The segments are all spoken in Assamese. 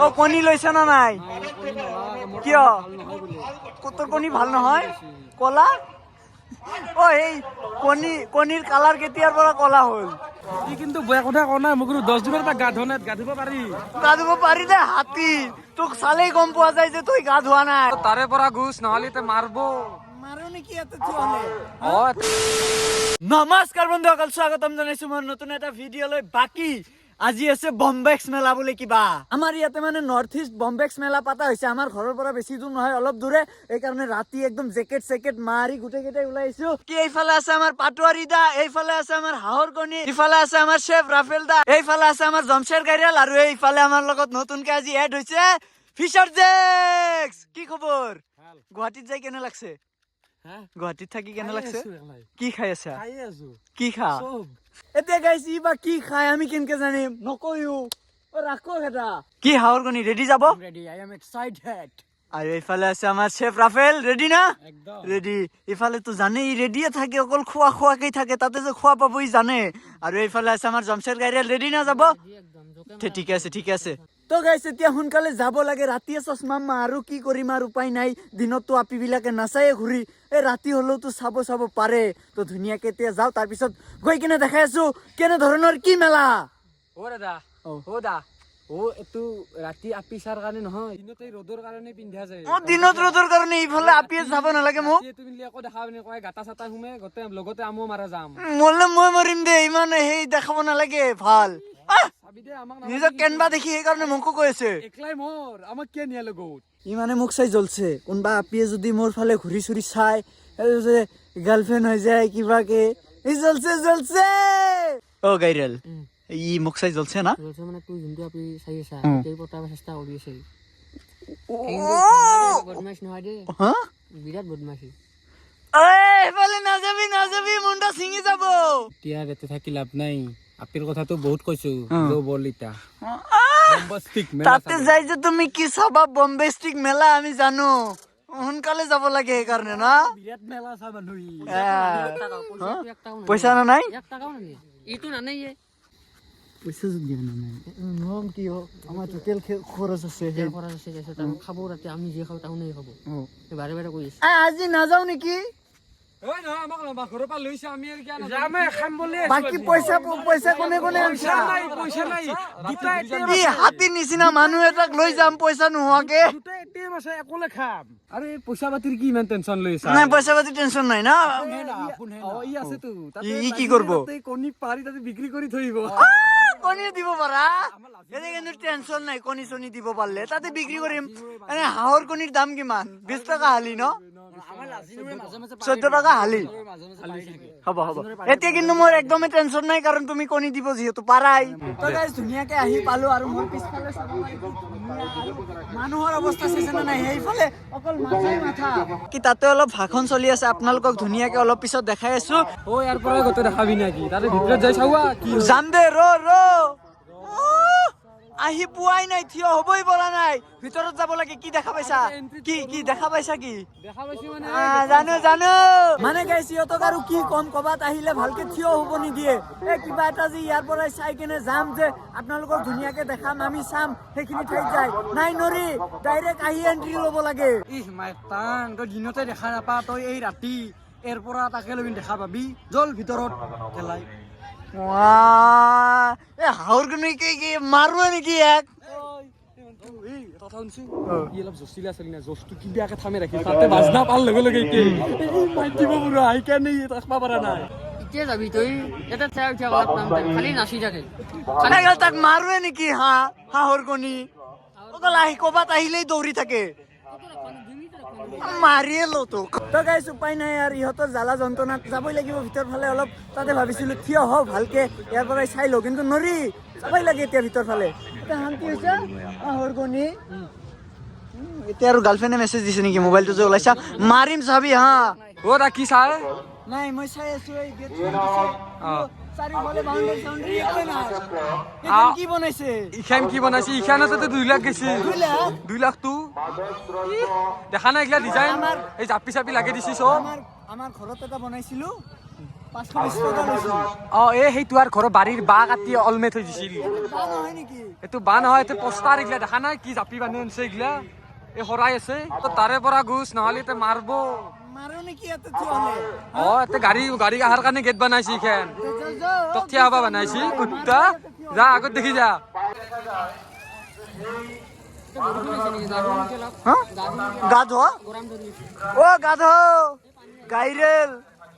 অ, কণী লৈছা না নাই? কিয়? তোৰ কণী ভাল নহয়? কলা। অ, এই কণীৰ কালাৰ কেতিয়াৰ পৰা কলা হ'ল? ই কিন্তু বেয়া কথা কোৱা নাই। মোক কিন্তু 10 দিনৰ পৰা গা ধোৱা নাই, গা ধুব পাৰি। গা ধুব পাৰি দে হাতী, তোক চালেই গম পোৱা যায় যে তুই গা ধোৱা নাই। তাৰে পৰা গুচ, নহ'লে তে মাৰব। মাৰো নেকি ইয়াতে থিয় হ'লে? অ। নমস্কাৰ বন্ধুসকল, স্বাগতম জনাইছো মই নতুন এটা ভিডিঅ'লৈ। বাকী আজি আছে বম্বেক্স মেলা বুলি কিবা। আমাৰ ইয়াতে মানে নৰ্থ ইষ্ট বম্বেক্স মেলা পাতা হৈছে। আমাৰ ঘৰৰ পৰা বেছি দূৰ নহয়, অলপ দূৰে। এইকাৰণে ৰাতি একদম জেকেট চেকেট মাৰি গোটেই কেইটাই ওলাই আহিছো। কি এইফালে আছে আমাৰ পাটোৱাৰী দা, এইফালে আছে আমাৰ হাঁহৰ কণী, ইফালে আছে আমাৰ চেফ ৰাফেল দা, এইফালে আছে আমাৰ জমশেৰ গাৰিয়াল আৰু এইফালে আমাৰ লগত নতুনকে আজি এড হৈছে ফিচাৰ জেক্স। কি খবৰ? গুৱাহাটীত যাই কেনে লাগছে? গুৱাহাটীত থাকি কেনে লাগছে? কি খাই আছা? খাইয়ে আছো। কি খা? চব। এতিয়া গাইছ, ই বা কি খাই আমি কেনেকে জানিম? নকয়ো। অ, ৰাখো এটা। কি হাঁহৰ কণী, ৰেডি যাব? Ready, I am excited. আৰু এইফালে আছে আমাৰ চেফ ৰাফেল, ৰেডি না? একদম। ৰেডি। ইফালেতো জানে, ই ৰেডিয়ে থাকে, অকল খোৱা খোৱাকেই থাকে, তাতে যে খোৱা পাব ই জানে। আৰু এইফালে আছে আমাৰ জমশেৰ গাড়ী, ৰেডি না যাব? ঠিকে আছে, ঠিকে আছে। তো গাইছ, এতিয়া সোনকালে যাব লাগে। ৰাতিয়ে চশমা আৰু কি কৰিম আৰু, উপায় নাই। দিনততো আপিবিলাকে নাচায়ে ঘূৰি, এই ৰাতি হ'লেওতো চাব চাব পাৰে। তো ধুনীয়াকে এতিয়া যাওঁ, তাৰপিছত গৈ কিনে দেখাই আছো কেনে ধৰণৰ কি মেলা। অ দাদা। অ। অ দা, অ, এইটো ৰাতি আপি চাৰ কাৰণে নহয়, দিনতে ৰ'দৰ কাৰণে পিন্ধা যায়। অ, দিনত ৰ'দৰ কাৰণে ইফালে আপিয়ে চাব নালাগে মোক। ৰাতিয়ে তুমি একো দেখা পাবি কয়, গাতা চাতা সোমে গোটেই, লগতে আমো মাৰা যাম। মৰলে মই মৰিম দে, ইমান সেই দেখাব নালাগে ভাল। আহ! চাবি দে আমাক। নিজক কেনবা দেখি সেইকাৰণে মোকো কৈ আছে। একলাই মৰ, আমাক কিয় নিয়া লগত? ই মানে মোক চাই জ্বলছে। কোনোবা আপিয়ে যদি মোৰ ফালে ঘূৰি চুৰি চাই যে গাৰ্লফ্ৰেণ্ড হৈ যায় কিবাকে, ই জ্বলছে জ্বলছে। অ গাইৰেল, ই মোক চাই জ্বলছে না? জ্বলছে মানে তোৰ যোনটো আপি চাই আছা, সেই পতাব চেষ্টা কৰি আছে। বদমাছ নহয় দেই। হা? বিৰাট বদমাছি। ঐ, এইফালে নাযাবি নাযাবি, মুণ্ডা ছিঙি যাব। এতিয়া ইয়াতে থাকি লাভ নাই। আপিৰ কথাটো বহুত কৈছো। অ। বল ইতা। আহ! তাতে যাই যে তুমি কি চাবা বম্বে ষ্টিক মেলা, আমি জানো। সোনকালে যাব লাগে সেইকাৰণে না। বিৰাট মেলা চা মানুহ ই। এ, এক টকাও। পইচা না নাই? এক টকাও নানে, ইটো নানে ইয়ে। পইচা যদি না নাই নম কি আমাৰ টোটেল খৰচ আছে। তেল খৰচ আছে, তাৰপিছত আৰু খাব ৰাতি আমি যি খাওঁ তাহোনে খাব। বাৰে বাৰে কৈ আছে। আজি নাযাও নেকি? ঐ নহয়, আমাক আমাৰ ঘৰৰ পৰা লৈছে, আমি আৰু কিয় যামে খাম বুলি। বাকী পইচা পইচা কোনে কোনে আনছা? নাই, পইচা নাই। দুটা এটিএম। ই হাতীৰ নিচিনা মানুহ এটাক লৈ যাম পইচা নোহোৱাকে? দুটা এটিএম আছে, একলে খাম। আৰু এই পইচা পাতিৰ কি ইমান টেনচন লৈ আছা? নাই, পইচা পাতি টেনচন নাই না। অ, ই আছেতো তাতে। ই কি কৰিব? তাতে কণী পাৰি তাতে বিক্ৰী কৰি থৈ আহিব। কণীও দিব পাৰা ইয়াতে, কিন্তু টেনচন নাই। কণী চণী দিব পাৰিলে তাতে বিক্ৰী কৰিম। এনে হাঁহৰ কণীৰ দাম কিমান? 20 টকা হালি ন? 14 টকা হালি। হ'ব হ'ব। এতিয়া কিন্তু মোৰ একদমেই টেনচন নাই, কাৰণ তুমি কণী দিব যিহেতু পাৰাই। তো গাইজ, ধুনীয়াকে আহি পালো আৰু মোৰ পিছফালে চাব পাৰি কি ধুনীয়া। আৰু মানুহৰ অৱস্থা চাইছে নে নাই? সেইফালে অকল মাথাই মাথা। কি তাতে অলপ ভাষণ চলি আছে, আপোনালোকক ধুনীয়াকে অলপ পিছত দেখাই আছো। অ, ইয়াৰ পৰাই গোটেই দেখাবি নেকি? তাতে ভিতৰত যাই চাওৱা কি হয়। যাম দে, ৰ ৰ। উহ, আহি পোৱাই নাই, থিয় হ'বই পৰা নাই, ভিতৰত যাব লাগে। কি দেখা পাইছা? কি কি দেখা পাইছা কি? দেখা পাইছো মানে। জানো জানো। মানে গাইছ, সিহঁতক আৰু কি কম, ক'বাত আহিলে ভালকে থিয় হ'ব নিদিয়ে। এই কিবা এটা যে ইয়াৰ পৰাই চাই কেনে যাম যে আপোনালোকক ধুনীয়াকে দেখাম, আমি চাম সেইখিনি ঠাইত যায় নাই, নৰি, ডাইৰেক্ট আহি এণ্ট্ৰি ল'ব লাগে। ইহ মাই টাং, তই দিনতে দেখা নাপা, তই এই ৰাতি ইয়াৰ পৰা তাকে লগিন দেখা পাবি। জল ভিতৰত খেলাই। এ হাউৰ কি কি মাৰোৱে নেকি এক? এই কথা শুনছো, ই অলপ জচিলা আছিল না, জচটো কিবাকে থামে ৰাখি তাতে বাজনা পাৰ লগে লগে এতিয়া এই মাইক দিব পুৰা, সেইকাৰণে ই থাকিব পৰা নাই। এতিয়া যাবি তই, এটা চাই উঠি অলপ নাম খালি নাচি থাকে। খালি তাক মাৰোৱে নেকি? হাঁহৰ কণী অকল আহি ক'বাত আহিলেই দৌৰি থাকে, মাৰিয়ে ল তোক। তো গাইছ, উপায় নাই আৰু, ইহঁতৰ জ্বালা যন্ত্ৰণাত যাবই লাগিব ভিতৰ ফালে অলপ। তাতে ভাবিছিলো থিয় হওঁ ভালকে, ইয়াৰ পৰাই চাই লওঁ, কিন্তু নৰি, যাবই লাগে এতিয়া ভিতৰ ফালে। এতিয়া শান্তি হৈছে হাঁহৰ কণী। এতিয়া আৰু গাৰ্লফ্ৰেণ্ডে মেছেজ দিছে নেকি? মোবাইলটো যে ওলাইছা, মাৰিম চাবি হা। অ দা, কি চাই? নাই, মই চাই আছো এই গেট চাৰিওফালে বাউণ্ডাৰী চাউণ্ডাৰী একোৱে নাই। এইখন কি বনাইছে? ইখান কি বনাইছে? ইখানতে 2 লাখ গেছি। 2 লাখ? 2 লাখটো দেখা নাই? এইগিলা ডিজাইন, এই জাপি চাপি লাগি দিছি চব। আমাৰ আমাৰ ঘৰত এটা বনাইছিলো। 520 টকা লৈছিল। অ, এই সেইটো আৰু ঘৰৰ বাৰীৰ বাঁহ কাটি অলমে থৈ দিছিল। বাঁহ নহয় নেকি? এইটো বাঁহ নহয়, এইটো পোষ্টাৰ। এইগিলা দেখা নাই, কি জাপি বান্ধি আনিছে এইগিলা। এই শৰাই আছে তো, তাৰে পৰা গুচ, নহ'লে এতিয়া মাৰব। মাৰো নেকি ইয়াতে থিয় হ'লে? অ, ইয়াতে গাড়ী গাড়ী অহাৰ কাৰণে গেট বনাইছে এইখন। তোক থিয় হবা বনাইছি, কুত্তা। যা, আগত দেখি যা। হা? গা ধোৱা? অ, গা ধো গাইৰেল।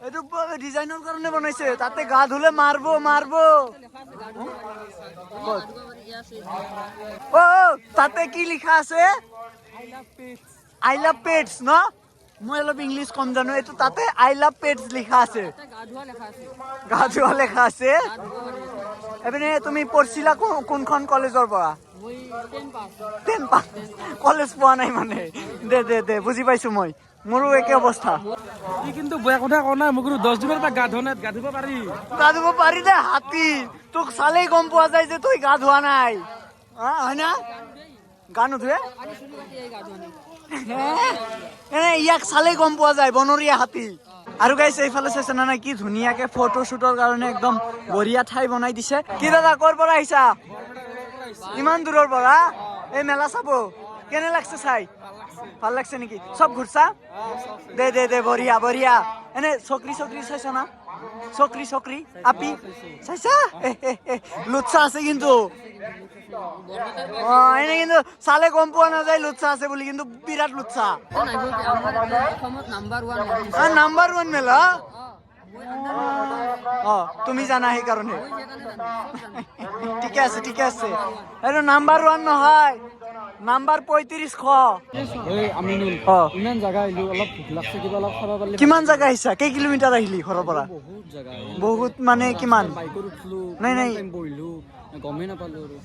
এইটো ডিজাইনৰ কাৰণে বনাইছে। তাতে গা ধুলে মাৰব, মাৰব। ক'ত? অ, তাতে কি লিখা আছে? I love pets ন? মই অলপ ইংলিছ কম জানো। এইটো তাতে I love pets লিখা আছে। গা ধোৱা লেখা আছে। গা ধোৱা লেখা আছে। এইপিনে তুমি পঢ়িছিলা কোনখন কলেজৰ পৰা? মই 10 পাছ। 10 পাছ, কলেজ পোৱা নাই মানে। দে দে দে, বুজি পাইছো মই, মোৰো একে অৱস্থা। ই কিন্তু বেয়া কথা কোৱা নাই। মোক 10 দিনৰ পৰা গা ধোৱা নাই, গা ধুব পাৰি। গা ধুব পাৰি দে হাতী। তোক চালেই গম পোৱা যায় যে তই গা ধোৱা নাই। হা, হয় না? গা নুধুৱে। কালি চুলি কাটি আহি গা ধোৱা নাই। এনে ইয়াক চালেই গম পোৱা যায়, বনৰীয়া হাতী। আৰু গাইছ, এইফালে চাইছে না নাই, কি ধুনীয়াকে ফটো শ্বুটৰ কাৰণে একদম বঢ়িয়া ঠাই বনাই দিছে। কি দাদা, ক'ৰ পৰা আহিছা? ইমান দূৰৰ পৰা এই মেলা চাব? কেনে লাগছে চাই? ভাল লাগছে নেকি? চব ঘূৰছা? দে দে দে, বঢ়িয়া বঢ়িয়া। এনে চকৰি চকৰি চাইছা না? চকৰি চকৰি আপি চাইছা? এ, এ, এ, লুচ্চা আছে কিন্তু। অ, এনে কিন্তু চালে গম পোৱা নাযায় লুচ্চা আছে বুলি, কিন্তু বিৰাট লুচ্চা। আমাৰ অসমত নাম্বাৰ 1। নাম্বাৰ 1 মেলা। অ, তুমি জানা সেইকাৰণে। ঠিকে আছে, ঠিকে আছে। এইটো নাম্বাৰ 1 নহয়, নাম্বাৰ 3500। এই আমিনুল। অ। ইমান জাগা আহিলো, অলপ ভোক লাগছে, কিবা অলপ খাব পাৰিলে। কিমান জাগা আহিছা? কেই কিলোমিটাৰ আহিলি ঘৰৰ পৰা? বহুত জাগা। বহুত মানে কিমান? বাইকত উঠলো। নাই, নাই। কিমান টাইম বহিলো গমেই নাপালো আৰু।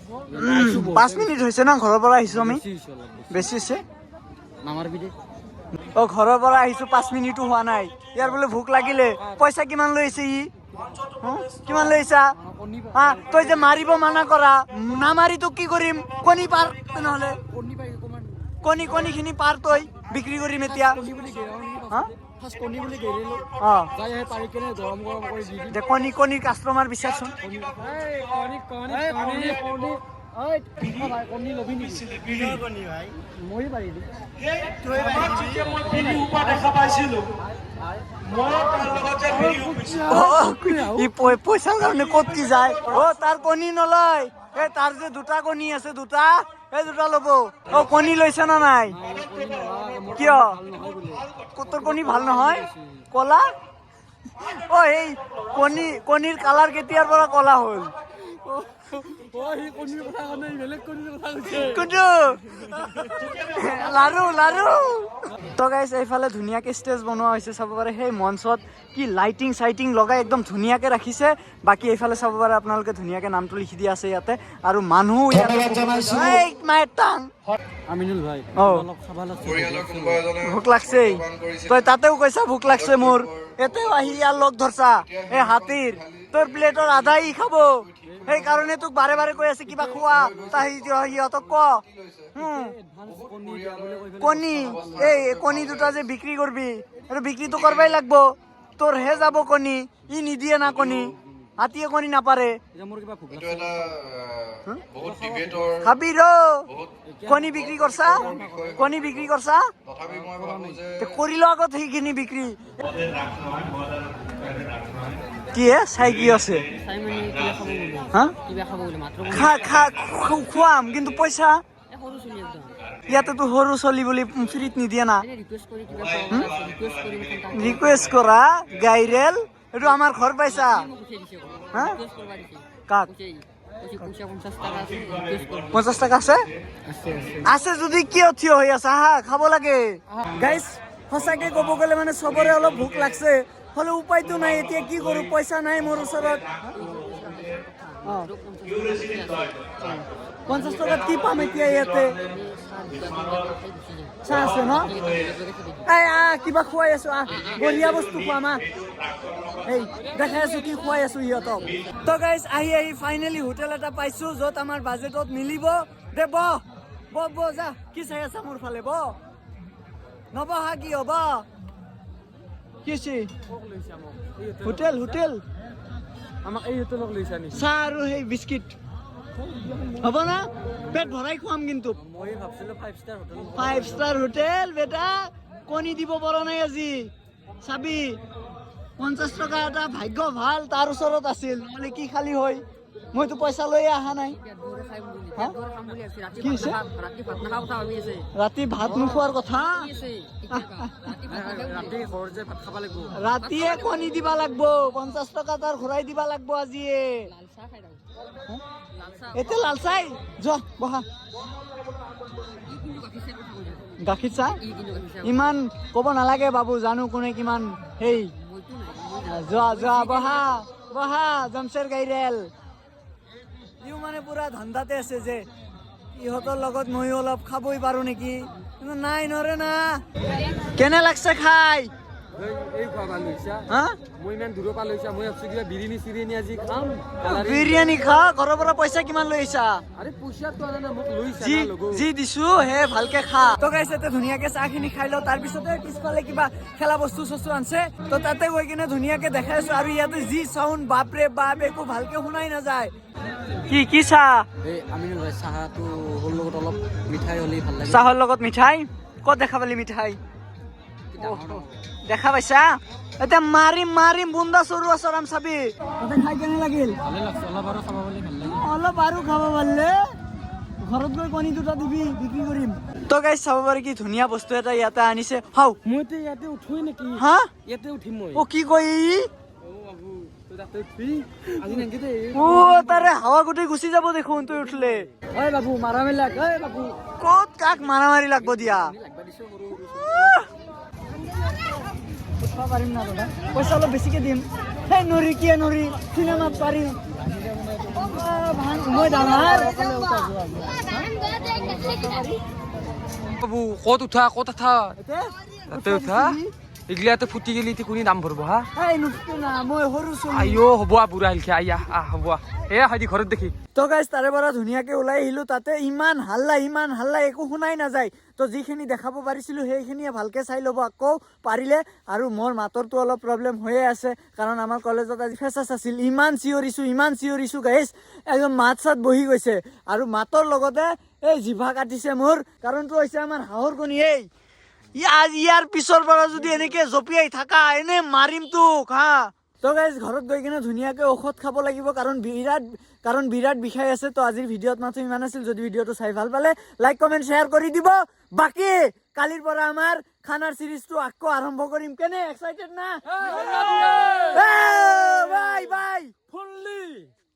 5 মিনিট হৈছে না ঘৰৰ পৰা আহিছো আমি? বেছি হৈছে অলপ বেছি। বেছি হৈছে। নামাৰবি দে। অ, ঘৰৰ পৰা আহিছো 5 মিনিটো হোৱা নাই, ইয়াৰ বোলে ভোক লাগিলে। পইচা কিমান লৈ আহিছে ই? হুম? কিমান লৈ আহিছা? কণী। হা, তই যে মাৰিব মানা কৰা, নামাৰি তোক কি কৰিম? কণী পাৰ তেনেহ'লে। কণী পাই অকণমান। কণীখিনি পাৰ তই, বিক্ৰী কৰিম এতিয়া। কণী বুলি গেৰাও নেকি? হা? ফাৰ্ষ্ট কণী বুলি গেৰিলো। যাই আহি পাৰি কেনে গৰম গৰম কৰি দি দিম। দে, কণীৰ কাষ্টমাৰ বিচাৰচোন। কণী কণী কণী কণী, ঐ ভাই, কণী ল'বি নেকি? ময়ো পাৰি দিম। বিড়ি সোপা দেখা পাইছিলো মই, তাৰ লগত যে বিড়ি সোপিছিল। অ, ই পইচাৰ কাৰণে ক'ত কি যায়। অ, তাৰ কণী নলয়। এই তাৰ যে দুটা কণী আছে, দুটা, এই দুটা ল'ব। অ, কণী লৈছে না নাই? কিয়? তোৰ কণী ভাল নহয়? কলা। অ, এই কণীৰ কালাৰ কেতিয়াৰ পৰা কলা হ'ল? অ, সি কণীৰ কথা কোৱা নাই, বেলেগ কণীৰ কথা কৈছে। কোনটো? লাৰু লাৰু। তো গাইছ, এইফালে ধুনীয়াকে ষ্টেজ বনোৱা হৈছে, চাব পাৰে। সেই মঞ্চত কি লাইটিং চাইটিং লগাই একদম ধুনীয়াকে ৰাখিছে। বাকী এইফালে চাব পাৰে আপোনালোকে, ধুনীয়াকে নামটো লিখি দিয়া আছে ইয়াতে। আৰু মানুহ ইয়াতে এই মায়েৰ টাং। আমিনুল ভাই। অ। অলপ খাব লাগছে। পৰিয়ালৰ কোনোবা এজনে ভোক লাগছে। তই তাতেও কৈছা ভোক লাগছে মোৰ, ইয়াতেও আহি ইয়াৰ লগ ধৰছা। এই হাতীৰ তোৰ প্লেটৰ আধা ই খাব। সেইকাৰণে তোক বাৰে বাৰে কৈ আছে কিবা খোৱা। তাই সিহঁতক ক। কণী, এই কণী দুটা যে বিক্ৰী কৰবি, আৰু বিক্ৰীটো কৰবাই লাগব। তোৰহে যাব কণী, ই নিদিয়ে না কণী। হাতীয়ে কণী নাপাৰে। এতিয়া মোৰ কিবা ভোক এইটো এটা বহুত ডিবেটৰ খাবি ৰ। কণী বিক্ৰী কৰছা? কণী বিক্ৰী কৰছা? তথাপি মই ভাবো যে তে কৰি ল আগত সেইখিনি বিক্ৰী। কি হে, চাই কি আছে? চাই মানে কিবা খাব বোলে। হা? কিবা খাব বোলে মাত্ৰ। খা খা, খুৱাম, কিন্তু পইচা? এই সৰু চুলি একদম। ইয়াতেতো সৰু চলি বুলি ফ্ৰীত নিদিয়ে না। এনে ৰিকুৱেষ্ট কৰি কিবা খুৱাব, ৰিকুৱেষ্ট কৰি মুখখন তাক ৰিকুৱেষ্ট কৰা গাইৰেল, এইটো আমাৰ ঘৰ পাইছা। মোক উঠাই দিছে। হা? ৰিকুৱেষ্ট কৰিব দিছে। কাক? কৈছে কৈছে পইচা 50 টকা আছে, ৰিকুৱেষ্ট কৰিব। 50 টকা আছে? আছে আছে। আছে যদি কিয় থিয় হৈ আছা? হা, খাব লাগে। গাইছ, সঁচাকে ক'ব গ'লে মানে চবৰে অলপ ভোক লাগছে। হ'লে উপায়তো নাই, এতিয়া কি কৰোঁ? পইচা নাই মোৰ ওচৰত। অ, 50 টকাত কি পাম এতিয়া ইয়াতে? চাহ আছে ন? এই আহ, কিবা খুৱাই আছো, আহ। বঢ়িয়া বস্তু খুৱাম, আহ। এই দেখাই আছো কি খুৱাই আছো সিহঁতক। তো গাইজ, আহি আহি ফাইনেলি হোটেল এটা পাইছো য'ত আমাৰ বাজেটত মিলিব। দে বহ বহ বহ, যা। কি চাই আছা মোৰ ফালে? বহ। নবহা কি হ'ব? কি হৈছে? Hotel hotel. আমাক এই হোটেলক লৈছা নেকি? চাহ আৰু সেই বিস্কিট হ'ব না? পেট ভৰাই খুৱাম কিন্তু। মই ভাবছিলো 5 star hotel. 5 star hotel বেটা, কণী দিব পৰা নাই আজি। চাবি, 50 টকা এটা ভাগ্য ভাল তাৰ ওচৰত আছিল, নহ'লে কি খালি হয়। মইতো পইচা লৈয়ে অহা নাই। পেট ভৰাই খাই বুলি হা? পেট ভৰাই খাম বুলি ভাবছি। ৰাতি কি ভাত হৈছে? নাখাম, ৰাতি ভাত নাখাওঁ কথা ভাবি আছে। ৰাতি ভাত নোখোৱাৰ কথা। কি আছে ৰাতি ভাত নাখাওঁ। ৰাতি ঘৰত যাই ভাত খাব লাগিব। ৰাতিয়ে কণী দিবা লাগব, 50 টকা তাৰ ঘূৰাই দিবা লাগব আজিয়ে। লাল চাহ খাই থাকো, লাল চাহ। এতিয়া লাল চাই, যোৱা বহা। ই কিন্তু গাখীৰ চাহ কথা কৈছে। গাখীৰ চাহ। ই কিন্তু গাখীৰ চাহ। ইমান ক'ব নালাগে বাবু, জানো কোনে কিমান সেই। মইতো নাই, মই যোৱা যোৱা, বহা বহা। জমছেৰ গাইৰেল ইও মানে পুৰা ধান্দাতে আছে যে ইহঁতৰ লগত ময়ো অলপ খাবই পাৰো নেকি, কিন্তু নাই, নৰে না। কেনে লাগছে খাই? এই খোৱা ভাল লৈছা। হা? মই ইমান দূৰৰ পৰা লৈছা, মই ভাবছো কিবা বিৰিয়ানী চিৰিয়ানী আজি খাম কালাৰিং। বিৰিয়ানী খা। ঘৰৰ পৰা পইচা কিমান লৈ আহিছা? আৰে পইচাটো আনা না, মোক লৈছা যি না লগো। যি দিছো হে ভালকে খা। তো গাইছ, ইয়াতে ধুনীয়াকে চাহখিনি খাই লওঁ, তাৰপিছতে পিছফালে কিবা খেলা বস্তু চস্তু আনছে, তো তাতে গৈ কিনে ধুনীয়াকে দেখাই আছো। আৰু ইয়াতে যি চাউণ্ড, বাপৰে বাপ, একো ভালকে শুনাই নাযায়। কি কি চাহ? এই আমিনুল ভাই, চাহটো হ'ল লগত অলপ মিঠাই হ'লে ভাল লাগে। চাহৰ লগত মিঠাই? ক'ত দেখা পালি মিঠাই? দেখা পাইছা? এতিয়া মাৰিম মাৰিম, বুন্দা চৰুৱা চৰাম, চাবি। তাতে খাই কেনে লাগিল? ভালে লাগছে, অলপ আৰু খাব পালে ভাল লাগে। অলপ আৰু খাব পাৰিলে ঘৰত গৈ কণী দুটা দিবি, বিক্ৰী কৰিম। তো গাইছ, চাব পাৰি কি ধুনীয়া বস্তু এটা ইয়াতে আনিছে। হাও। মইতো ইয়াতে উঠোৱে নেকি? হা? ইয়াতে উঠিম মই। অ, কি কয় ই? অ বাবু, তই তাতে উঠবি আজি নেকি দে। অ, তাৰে হাৱা গোটেই গুচি যাব দেখোন তই উঠলে। ঐ বাবু, মাৰা মেলাক, ঐ বাবু। ক'ত কাক মাৰামাৰি লাগব দিয়া? লাগবা দিছো সৰু সৰু। উঠবা পাৰিম না দাদা? পইচা অলপ বেছিকে দিম। সেই নৰি, কিয় নৰি? চিনেমাত পাৰিম। মই ডাঙৰ। বাবু, ক'ত উঠা, ক'ত উঠা? এতিয়া? তাতে উঠা। এইগিলা ইয়াতে ফুটি গেলি এতিয়া কোনে দাম ভৰব হা? এই নুঠো না, মই সৰু চলি। আইঅ হ'ব আ, বুঢ়া আহিলখে, আইয়া আহ হ'ব আহ। এয়া হাইদি ঘৰত দেখি। তো গাইজ, তাৰে পৰা ধুনীয়াকে ওলাই আহিলো। তাতে ইমান হাল্লা, ইমান হাল্লা, একো শুনাই নাযায়। তো যিখিনি দেখাব পাৰিছিলো সেইখিনিয়ে ভালকে চাই ল'ব আকৌ পাৰিলে। আৰু মোৰ মাতৰটো অলপ প্ৰব্লেম হৈয়ে আছে, কাৰণ আমাৰ কলেজত আজি ফেচাছ আছিল। ইমান চিঞৰিছোঁ, ইমান চিঞৰিছোঁ গাইজ, একদম মাত চাত বহি গৈছে। আৰু মাতৰ লগতে এই জিভা কাটিছে মোৰ। কাৰণটো হৈছে আমাৰ হাঁহৰ কণী। এই ইয়াৰ পিছৰ পৰা যদি এনেকে জঁপিয়াই থাকা, এনে মাৰিম তোক। হা, তো গাইজ, ঘৰত গৈ কিনে ধুনীয়াকে ঔষধ খাব লাগিব, কাৰণ বিৰাট বিষাই আছে। তো আজিৰ ভিডিঅ'ত মাথো ইমান আছিল। যদি ভিডিঅ'টো চাই ভাল পালে লাইক, কমেণ্ট, শ্বেয়াৰ কৰি দিব। বাকী কালিৰ পৰা আমাৰ খানাৰ চিৰিজটো আকৌ আৰম্ভ কৰিম। কেনে এক্সাইটেড না? Bye bye. Fully.